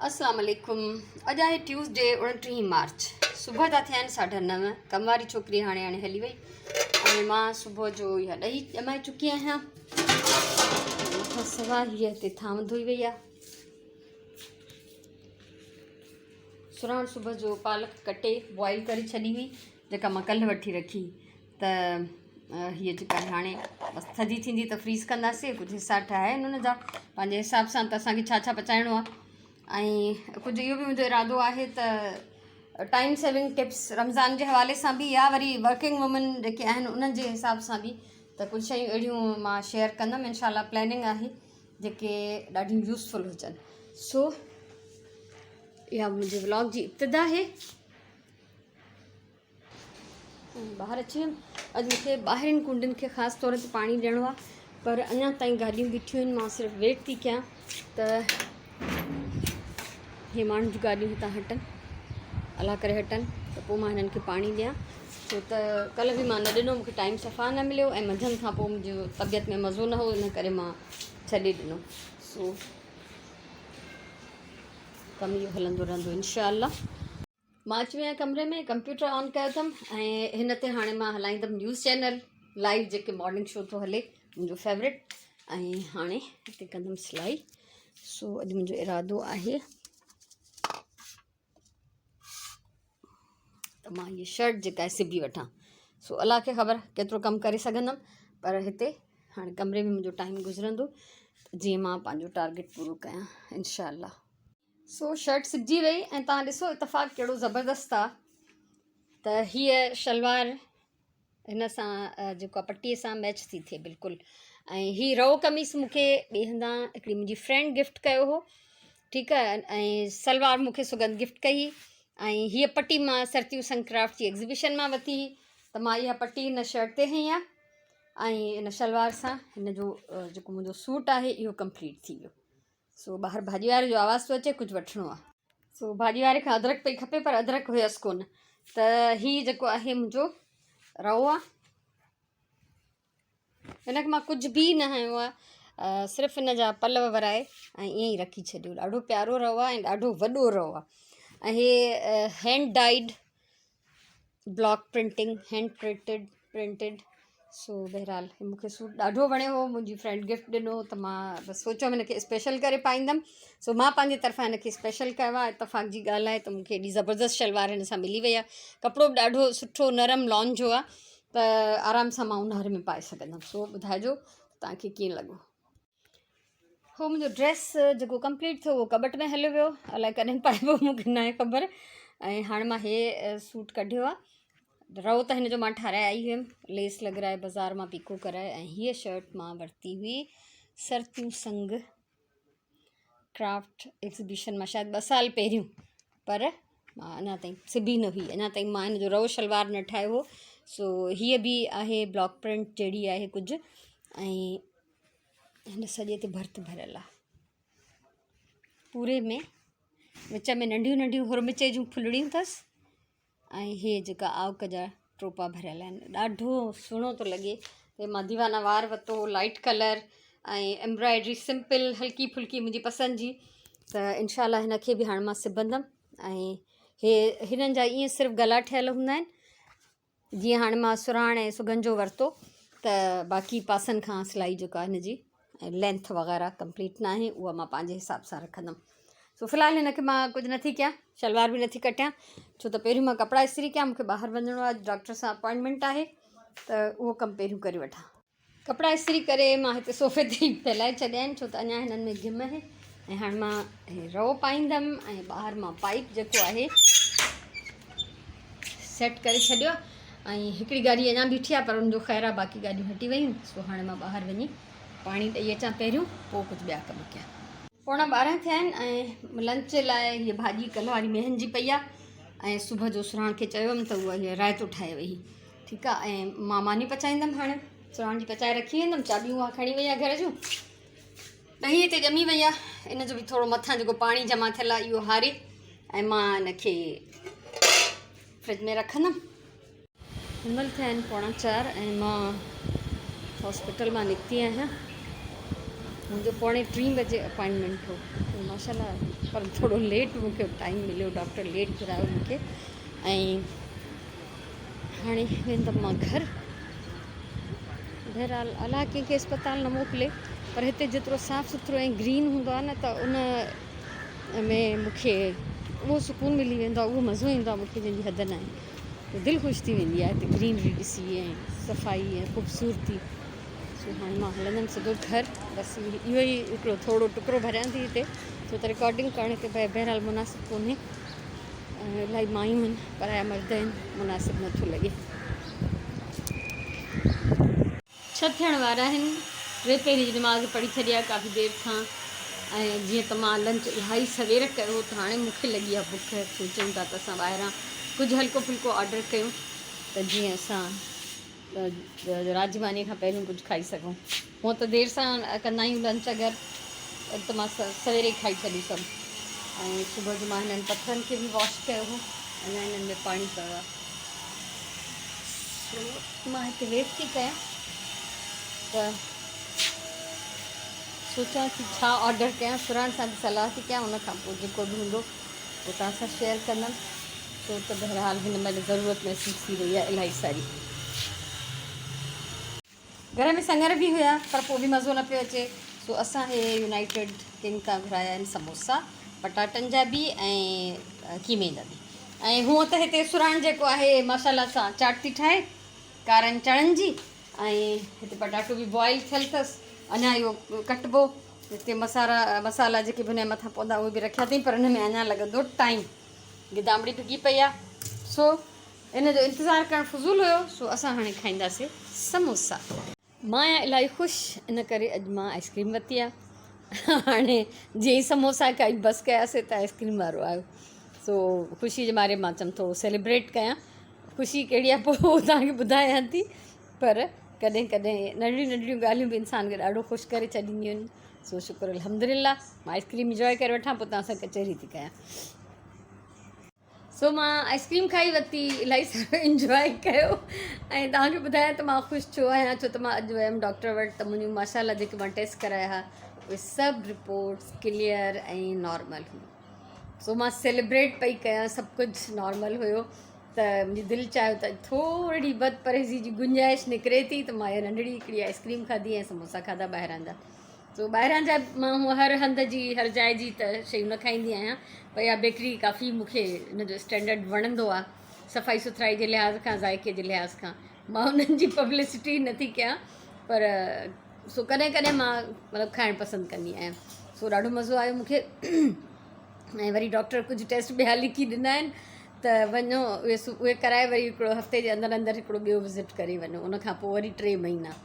اسلام عليڪم اڄ آهي ٽيوزڊي 29 مارچ صبح جا ٿيا آهن 9:30. ڪم واري ڇوڪري هاڻي هاڻي هلي وئي ۽ مان صبح جو اها ڏهي ڄمائي چڪي آهيان. ان کان سواء هيء هتي ٿانو ڌوئي وئي آهي. سرهاڻ صبح جو پالڪ ڪٽي بوائل ڪري ڇڏي هئي جيڪا مان ڪلهه وٺي رکي ته هيء جيڪا هاڻي بس ٿڌي ٿيندي ته فريز ڪنداسين. ڪجهه حصا ٺاهيا آهن ان جا پنهنجي حساب سان ته اسانکي ڇا ڇا پچائڻو آهي ۽ ڪجهه اهو به منهنجو ارادو آهي ته ٽائيم سيونگ ٽپس رمضان جي حوالي سان به يا وري ورڪنگ وومن جيڪي آهن انهن جي حساب سان به ته ڪجهه شيون اهڙيون مان شيئر ڪندم انشاء الله پلاننگ آهي جيڪي ڏاڍيون يوزفل هجن. سو اها منهنجي ولاگ جي ابتدا آهي. ٻاهر اچي ويم. اڄ مون کي ٻاهرين ڪنڊن کي خاص طور تي پاڻي ڏيڻو آهي پر اڃا تائين گاڏيون بيٺيون آهن. مان صرف ويٽ ٿي ڪيان ته هي ماڻهن جون گاڏيون هتان هٽن، الله ڪري هٽن ته پوء مان هنن کي پاڻي ڏيان. ڇو ته ڪلهه به مان نه ڏنو، مون کي ٽائيم صفا نه مليو ۽ منجهند کان پوء منهنجو طبيعت ۾ مزو نه هو، ان ڪري مان ڇڏي ڏنو. سو ڪم اهو هلندو رهندو انشاء الله. مان اچي وئي آهيان ڪمري ۾ ڪمپيوٽر آن ڪيو اٿم ۽ هن تي هاڻي مان هلائيندم نيوز چينل لائيو جيڪي مارننگ شو ٿو هلي منهنجو فيورٽ ۽ هاڻي هتي ڪندم سلائي. سو اڄ منهنجو ارادو آهي ته مان هيء شرٽ جيڪا آهي سبي وٺان. سو الله کي خبر ڪيترو ڪم ڪري سگهندم پر هتي هاڻي ڪمري ۾ منهنجو ٽائيم گذرندو جيئن مان پنهنجو ٽارگيٽ پورو ڪيان انشاء الله. سو شرٽ سبجي وئي ۽ توهان ڏسو اتفاق ڪهڙو زبردست آ ته هيء شلوار هن سان جيڪو آ پٽي سان ميچ ٿي ٿئي بلڪل. ۽ هي رئو قميص مون کي ٻئي هنڌان هڪڙي منهنجي فرينڊ گفٽ ڪيو هو، ٺيڪ آ. ۽ سلوار مون کي سگند گفٽ ڪئي ۽ هيء پٽي مان سرتيون سنگ ڪرافٽ جي ايگزيبيشن مان ورتي هئي ته مان اها پٽي هن شرٽ تي هنئي آ ۽ ان شلوار سان هن جو جيڪو منهنجو سوٽ آهي اهو ڪمپليٽ ٿي ويو. سو ٻاهر ڀاڄي واري جو آواز ٿو اچي، ڪجهه وٺڻو آ. سو ڀاڄي واري کان ادرڪ پئي کپي پر ادرڪ هيس ڪونه. ته هي جيڪو آهي منهنجو رئو آ، هن کي مان ڪجهه به نه هنيو آ، صرف هن جا پلو ورائي ۽ ائين ئي رکي ڇڏيو. ڏاڍو پيارو رئو آ ۽ ڏاڍو وڏو رئو آ. ۽ هي hand dyed block printing, hand printed. سو بهرحال هي مون کي سوٽ ڏاڍو وڻيو هو، منهنجي فرينڊ گفٽ ڏنو هو ته مان بس سوچيو هن کي اسپيشل ڪري پائيندم. سو مان پنهنجي طرفان هن کي اسپيشل ڪيو آهي. اتفاق جي ڳالهه آهي ته مون کي ايڏي زبردست شلوار هن سان ملي وئي آهي. ڪپڙو به ڏاڍو سٺو نرم لان جو آهي ته آرام سان مان اونهاري ۾ پائي سگهندم. سو ٻڌائجو توهان کي ڪيئن لڳو. هو منهنجو ڊريس جيڪو ڪمپليٽ ٿيو اهو ڪٻٽ ۾ هليو ويو، الائي ڪڏهن پائبو مون کي ناهي خبر. ۽ هاڻي مان هي سوٽ ڪڍيو آهي، رئو ته هن جو مان ٺاهرائي آئي هيم، ليس لڳرائي بازار مان پيڪو ڪرائي. ۽ هيء شرٽ مان ورتي هئي سرتيون سنگ ڪرافٽ ايگزيبيشن مان شايد 2 سال پهريون، پر مان اڃا تائين سبي نه هئي، اڃا تائين مان هن جو رئو شلوار نه ٺاهيو هو. سو هيء به آهي بلاڪ پرنٽ جهڙي آهي ڪجهه ۽ هن سڄي تي ڀرت ڀريل آ پوري ۾ وچ ۾ ننڍيون ننڍيون هرمچي جون ڦلڙيون اٿس ۽ هي جيڪا آوڪ جا ٽوپا ڀريل آهن. ڏاڍو سهڻو ٿو لڳي. هي مان ديوانا وار ورتو هو لائيٽ ڪلر ۽ ايمبرائڊري سمپل هلڪي ڦلڪي منهنجي پسند جي. ته انشاء الله هن کي به هاڻي مان سبندم. ۽ هي هنن جا ائين صرف گلا ٺهيل هوندا آهن. جيئن هاڻي مان سرهاڻ ۽ سگهن جو ورتو ته باقي پاسن کان سلائي جيڪا هن جي لينٿ وغيره ڪمپليٽ نه آهي اها مان پنهنجي حساب سان رکندم. سو في الحال هن کي مان ڪجهه نٿي ڪيان، شلوار به نٿي ڪٽيان، ڇو ته پهريون مان ڪپڙا استري ڪيان. مونکي ٻاهر وڃڻو آهي، ڊاڪٽر سان اپائنٽمينٽ آهي ته اهو ڪم پهريون ڪري وٺان. ڪپڙا استري ڪري مان هتي صوفي تي ئي ڦهلائي ڇڏيا آهن، ڇو ته اڃا هنن ۾ گهم آهي. ۽ هاڻي مان هي رئو پائيندم ۽ ٻاهر مان پائيپ جيڪو آهي سيٽ ڪري ڇڏيو آهي. ۽ هڪڙي گاڏي اڃا بيٺي آهي پر ان جو خير آهي، باقي گاڏيون هٽي ويون. سو هاڻي مان ٻاهر وڃي پاڻي ڏئي اچان پهريون، پوء ڪجهه ٻيا ڪم ڪيان. 11:45 ٿيا آهن ۽ لنچ جي لاء هيء ڀاڄي ڪلهه واري مينهن جي پئي آهي. ۽ صبح جو سرهاڻ کي چيو هيم ته اها هيء رائتو ٺاهي وئي، ٺيڪ آهي. ۽ مان ماني پچائيندم، هاڻي سرهاڻ جي پچائي رکي ويندم. چاٻيون اها کڻي وئي آهي گهر جون. ڏهي هتي ڄمي وئي آهي، ان جو به ٿورو مٿان جيڪو پاڻي جمع ٿيل آهي اهو هاري ۽ مان ان کي فرج ۾ رکندم. هن مهل ٿيا آهن 3:45 ۽ مان هاسپيٽل مان نڪتي آهيان. منهنجو پوڻي ٽين بجي اپائنٽمينٽ هو ماشاء الله پر ٿورو ليٽ مون کي ٽائيم مليو ڊاڪٽر ليٽ گهرايو مون کي ۽ هاڻي ويندم مان گهر. بهرحال الله ڪنهن کي اسپتال نه موڪلي پر هتي جيترو صاف سٿرو ۽ گرين هوندو آهي نه ته ان ۾ مون کي اهو سڪون ملي ويندو آهي اهو مزو ايندو آهي مون کي جنهن جي حد نه آهي دل خوش ٿي ويندي آهي هتي گرينري ڏسي ۽ صفائي ۽ خوبصورتي. سو هاڻي مان هلندم سڌو گهر بس اهو ئي هڪڙو ٿورو ٽڪرو ڀريان ٿي هتي ڇو ته رڪارڊنگ ڪرڻ هتي بهرحال مناسب ڪونهي الاهي مايون آهن پرايا مرد آهن مناسب نٿو لڳي. ڇهه ٿيڻ وارا آهن ٽي پهري جي نماز پڙهي ڇڏي آهي ڪافي دير کان ۽ جيئن ته مان لنچ الاهي سوير ڪيو ته هاڻي مون کي لڳي آهي بک سوچيون ٿا ته اسان ٻاهران ڪجهه هلڪو ڦلڪو آرڊر ڪيون ته جيئن اسان رات جي مانيء کان پهريون ڪجهه کائي سگهون. هونء ته دير سان ڪندا آهيون لنچ اگر اڄ ته مان سوير ئي کائي ڇڏيو سڀ ۽ صبح جو مان هنن پٿرن کي به واش ڪيو هو اڃا هنن ۾ پاڻي پيو آهي سو مان هتي ويٽ ٿي ڪيان ته سوچان ٿي ڇا آرڊر ڪيان سرهاڻ سان به صلاح ٿي ڪيان ان کان پوء جيڪو به هوندو اهو توهان سان شيئر ڪندم ڇو ته بهرحال هن مهل ضرورت محسوس ٿي رهي آهي الاهي ساري. گهر ۾ سڱر به هيا پر پوء به مزو نه پيو اچي سو اسان هي يونائيٽيڊ ڪنگ تان گهرايا آهن سموسا پٽاٽن جا به ۽ قيمي جا به ۽ هونء ته هتي سرهاڻ جيڪو آهي ماشاء الله سان چاٽ ٿي ٺاهي ڪارن چڻن جي ۽ هتي پٽاٽو به بوائل ٿيل اٿس اڃا اهو ڪٽبو هتي مسارا مسالا جيڪي به هن جي مٿان پوندا اهي به رکيا اٿئي پر هن ۾ اڃا لڳندو ٽائيم گدامڙي ڀڳي پئي آ سو ان جو انتظار ڪرڻ فضول هيو سو اسان هاڻي کائينداسي سموسا. مان آهيان الاهي خوش ان ڪري اڄ مان آئس ڪريم ورتي آ هاڻي جيئن ئي سموسا کائي بس ڪياسي ته آئس ڪريم وارو آيو سو خوشي جي ماري مان چيم ٿورو سيليبريٽ ڪيان خوشي ڪهڙي آ پوء توهان کي ٻڌايان ٿي پر ڪڏهن ڪڏهن ننڍڙيون ننڍڙيون ڳالهيون به انسان کي ڏاڍو خوش ڪري ڇڏينديون آهن سو شڪر الحمد لله مان آئس ڪريم انجوائي ڪري وٺان پوء توهان سان ڪچهري ٿي ڪيان. سو مان آئس ڪريم کائي ورتي الاهي سارو انجوائي ڪيو ۽ توهان کي ٻڌايان ته مان خوش ڇو آهيان ڇو ته مان اڄ ويم ڊاڪٽر وٽ ته منهنجون ماشاء الله جيڪي مان ٽيسٽ ڪرايا ها اهي سڀ رپورٽس ڪليئر ۽ نارمل هيون سو مان سيليبريٽ پئي ڪيان سڀ ڪجهه نارمل هيو ته منهنجي دل چاهيو ته ٿورڙي بد پرهيزي جي گنجائش نڪري ٿي ته مان اها ننڍڙي هڪڙي آئس ڪريم کاڌي ۽ سموسا کاڌا ٻاهران جا سو ٻاهران جا مان هونء هر هنڌ جي هر جاء جي ته شيون نه کائيندي آهيان پر اها بيڪري ڪافي مون کي ان جو اسٽينڊرڊ وڻندو آهي صفائي سٿرائي جي لحاظ کان ذائقي جي لحاظ کان مان انهن جي پبلسٽي نٿي ڪيان پر سو ڪڏهن ڪڏهن مان مطلب کائڻ پسند ڪندي آهيان سو ڏاڍو مزو آيو مون کي ۽ وري ڊاڪٽر ڪجهه ٽيسٽ ٻيا لکي ڏنا آهن ته وڃو اهي اهي ڪرائي وري هڪڙو هفتي جي اندر اندر هڪڙو ٻيو وزٽ ڪري وڃو ان کان پوء وري ٽي مهينا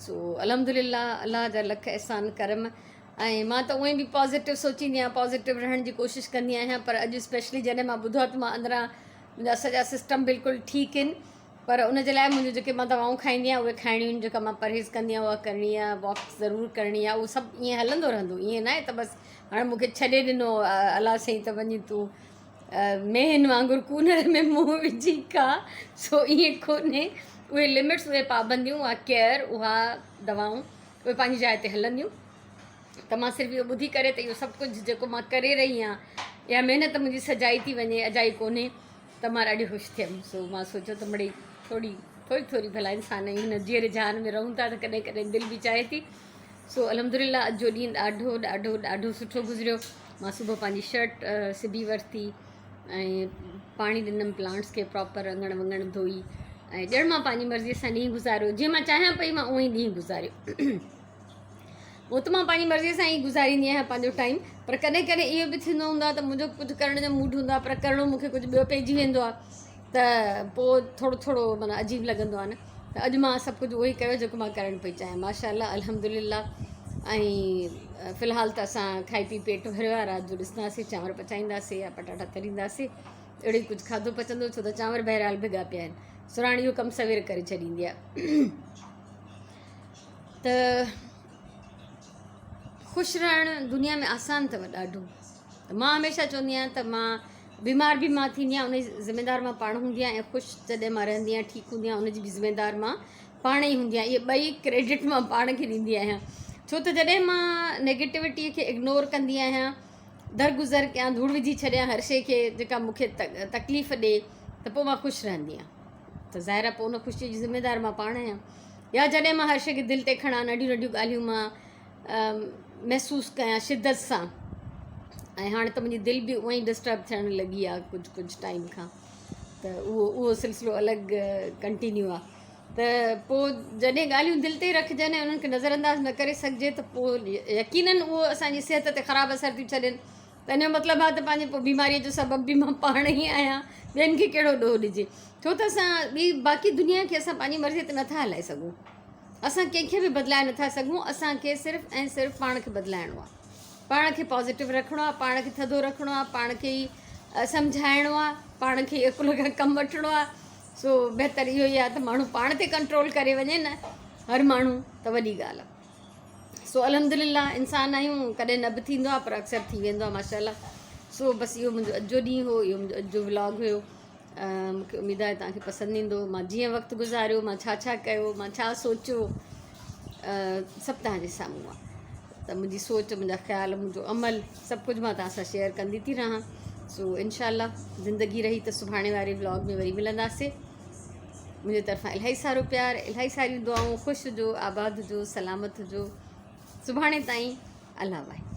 سو الحمد لله الله جا لک احسان ڪرم ۽ مان ته اونئن به پازيٽو سوچيندي آهيان پازيٽو رهڻ جي ڪوشش ڪندي آهيان پر اڄ اسپيشلي جڏهن مان ٻڌو آهي ته مان اندران منهنجا سڄا سسٽم بلڪل ٺيڪ آهن پر ان جي لاء منهنجون جيڪي مان دوائون کائيندي آهيان اهي کائڻيون آهن جيڪا مان پرهيز ڪندي آهيان اها ڪرڻي آهي واڪ ضرور ڪرڻي آهي اهو سڀ ائين هلندو رهندو ائين ناهي ته بس هاڻي مون کي ڇڏي ڏنو الله سائين ته وڃي تون مينهن وانگر ڪونر ۾ منهن وجهي کا سو ائين ڪونهي اهي لمٽس اهي پابنديون اها ڪيئر اها دوائون اهي پنهنجي جاء تي هلنديون ته مان صرف اهو ٻڌي ڪري ته اهو سڀ ڪجهه جيڪو مان ڪري رهي آهيان اها محنت منهنجي سجائي ٿي وڃي اجائي ڪونهي ته مان ڏاڍي خوش ٿيم سو مان سوچيو ته مڙئي ٿوري ٿوري ٿوري ڀلا انسان آهيون هن جيئري جهان ۾ رهون ٿا ته ڪڏهن ڪڏهن دل به چاهي ٿي سو الحمد لله اڄ جو ڏينهن ڏاڍو ڏاڍو ڏاڍو سٺو گذريو مان صبح پنهنجي شرٽ سبي ورتي ۽ پاڻي ڏنم پلانٽس کي پراپر اڱڻ ونگڻ ڌوئي ۽ ڄڻ مان پنهنجي مرضي سان ڏينهن گذاريو جيئن مان چاهيان پئي مان اونئي ڏينهن گذاريو هو ته مان پنهنجي مرضي سان ئي گذاريندي آهيان پنهنجو ٽائيم پر ڪڏهن ڪڏهن اهو به ٿيندو هوندو آهي ته منهنجو ڪجهه ڪرڻ جو موڊ هوندو آهي پر ڪرڻو مون کي ڪجهه ٻيو پئجي ويندو آهي ته پوء ٿورو ٿورو معنيٰ عجيب لڳندو آهي نه ته اڄ مان سڀ ڪجهه اهو ئي ڪيو جيڪو مان ڪرڻ پئي چاهيان ماشاء الله الحمد لله ۽ في الحال ته اسان کائي پي پيٽ ڀريو آهي رات جو ڏسنداسين چانور پچائينداسين يا پٽاٽا ترينداسين اهڙو ئي ڪجهه کاڌو پچندو ڇو ته چانور بهرحال ڀڳا پيا آهن سراڻ اهو ڪم سوير ڪري ڇڏيندي آهي ته خوش رهڻ دنيا ۾ آسان اٿو ڏاڍو ته مان هميشه چوندي آهيان ته مان بيمار به مان ٿيندي آهيان ان جي ذميدار مان پاڻ هوندي آهيان ۽ خوش جڏهن مان رهندي آهيان ٺيڪ هوندي آهيان ان جي به ذميدار مان پاڻ ئي هوندي آهيان اهي ٻئي ڪريڊٽ مان پاڻ کي ڏيندي آهيان ڇو ته جڏهن مان نيگيٽوٽيء کي اگنور ڪندي آهيان، درگذر ڪيان، ڌوڙ وجهي ڇڏيان هر شيء کي جيڪا مون کي تڪليف ڏي ته پوء مان خوش رهندي آهيان ته ظاهر آهي پوء ان خوشيء جي ذميدار مان پاڻ آهيان يا جڏهن مان هر شيء کي دل تي کڻان ننڍيون ننڍيون ڳالهيون مان محسوس ڪيان شدت سان ۽ هاڻي ته منهنجي دل به اونئن ئي ڊسٽرب ٿيڻ لڳي آهي ڪجهه ڪجهه ٽائيم کان ته اهو اهو سلسلو الڳ ڪنٽينيو آهي ته پوء جڏهن ڳالهيون دل تي رکجن ۽ انهن کي نظر انداز نه ڪري سگهجي ته پوء يقينن اهو اسانجي صحت تي خراب اثر ٿيون ڇڏين ته ان جو مطلب آهي ته پنهنجي پوء بيماريء جو سبب به مان پاڻ ئي آهيان ٻين کي ڪهڙو ڏوهه ڏجي ڇو ته اسان ٻي باقي دنيا کي اسان پنهنجي مرضي تي نٿا هلائي سگهون اسان ڪنهن کي به بدلائي نٿا سگهون اسان کي صرف ۽ صرف پاڻ کي بدلائڻو آهي پاڻ کي پازيٽو رکڻو آهي پاڻ کي ٿڌو رکڻو آهي پاڻ کي ئي سمجهائڻو آهي پاڻ کي ئي عقل کان ڪم وٺڻو آهي سو بهتر اهو ئي آهي ته ماڻهو پاڻ تي ڪنٽرول ڪري وڃي نه هر ماڻهو ته وڏي ڳالهه آهي سو الحمد لله انسان آهيون ڪڏهن نه به ٿيندو آهي پر اڪثر ٿي ويندو آهي ماشاء الله سو بس اهو منهنجو اڄ جو ڏينهن هو اهو منهنجو اڄ جو ولاگ هيو مونکي اميد آهي توهان کي پسند ايندو مان جيئن وقت گذاريو مان ڇا ڇا ڪيو مان ڇا سوچيو سڀ توهان جي سامهون آهي ته منهنجي سوچ منهنجا خيال منهنجو عمل سڀ ڪجهه مان توهان سان شيئر ڪندي ٿي رهان سو انشاء الله زندگي رهي ته سڀاڻي واري ولاگ ۾ وري ملنداسي منهنجي طرفان الاهي سارو پيار الاهي ساريون دعائون خوش هجو آباد هجو سلامت هجو سڀاڻي تائين الله واهي.